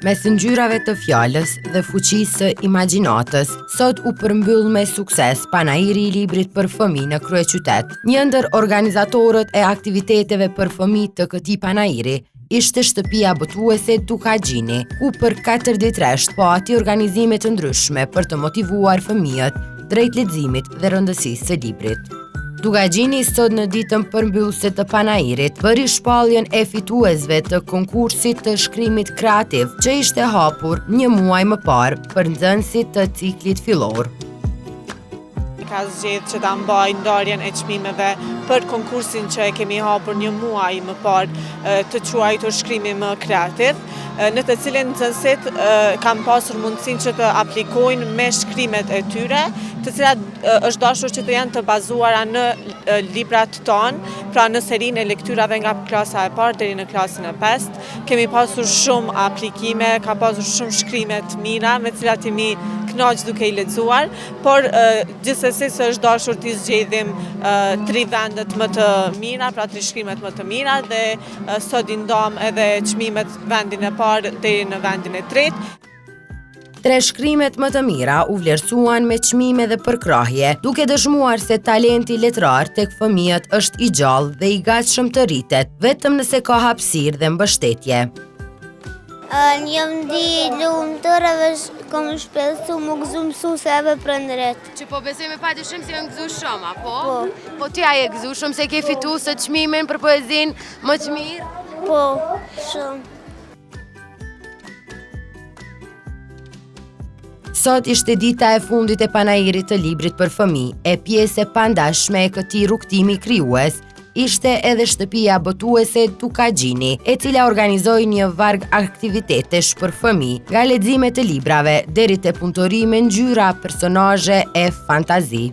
Mes ngjyrave të fjalës dhe fuqisë së imagjinatës, sot u përmbyll me sukses panairi i librit për fëmijë në kryeqytet. Një ndër organizatorët e aktiviteteve për fëmijë të këtij panairi ishte shtëpia botuese Dukagjini, ku për 4 ditë rresht pati organizime të ndryshme për të motivuar fëmijët drejt leximit dhe rëndësisë së librit. Dukagjini sot në ditën përmbyllëse të panairit bëri shpalljen e fituesve të konkursit të shkrimit kreativ që ishte hapur një muaj më parë për nxënësit të ciklit fillor. Ka zgjedh që ta mbajë ndarjen e çmimeve për konkursin që e kemi hapur një muaj më parë të quajtur shkrimi më kreativ, në të cilin nxënësit kanë pasur mundësinë që të aplikojnë me shkrimet e tyre, të cilat është dashur që të jenë të bazuara në librat tanë, pra në serinë e lektyrave nga klasa e parë deri në klasën e pestë. Kemi pasur shumë aplikime, ka pasur shumë shkrime të mira me të cilat jemi kënaqë duke i lexuar, por gjithsesi se është dashur t'i zgjedhim tri vendet më të mira, pra tri shkrimet më të mira dhe sot i ndamë edhe çmimet vendin e parë deri në vendin e tretë. Tre shkrimet më të mira u vlerësuan me çmime dhe përkrahje, duke dëshmuar se talenti letrar tek fëmijët është i gjallë dhe i gatshëm të rritet, vetëm nëse ka hapësirë dhe mbështetje. Jam ndi lumtur edhe kom shpresu m'u gëzu mësusi edhe prindërit. Që po besoj me padyshim se janë gëzu shumë, apo? Po. Po ti a je gëzu shumë se ke fitu sot çmimin për poezinë më të mirë? Po, shumë. Sot ishte dita e fundit e panairit të librit për fëmijë, e pjesë e pandashme e këtij rrugëtimi krijues, ishte edhe shtëpia botuese Dukagjini, e cila organizoi një varg aktivitetesh për fëmijë, nga lexime të librave deri te punëtori me ngjyra, personazhe e fantazi.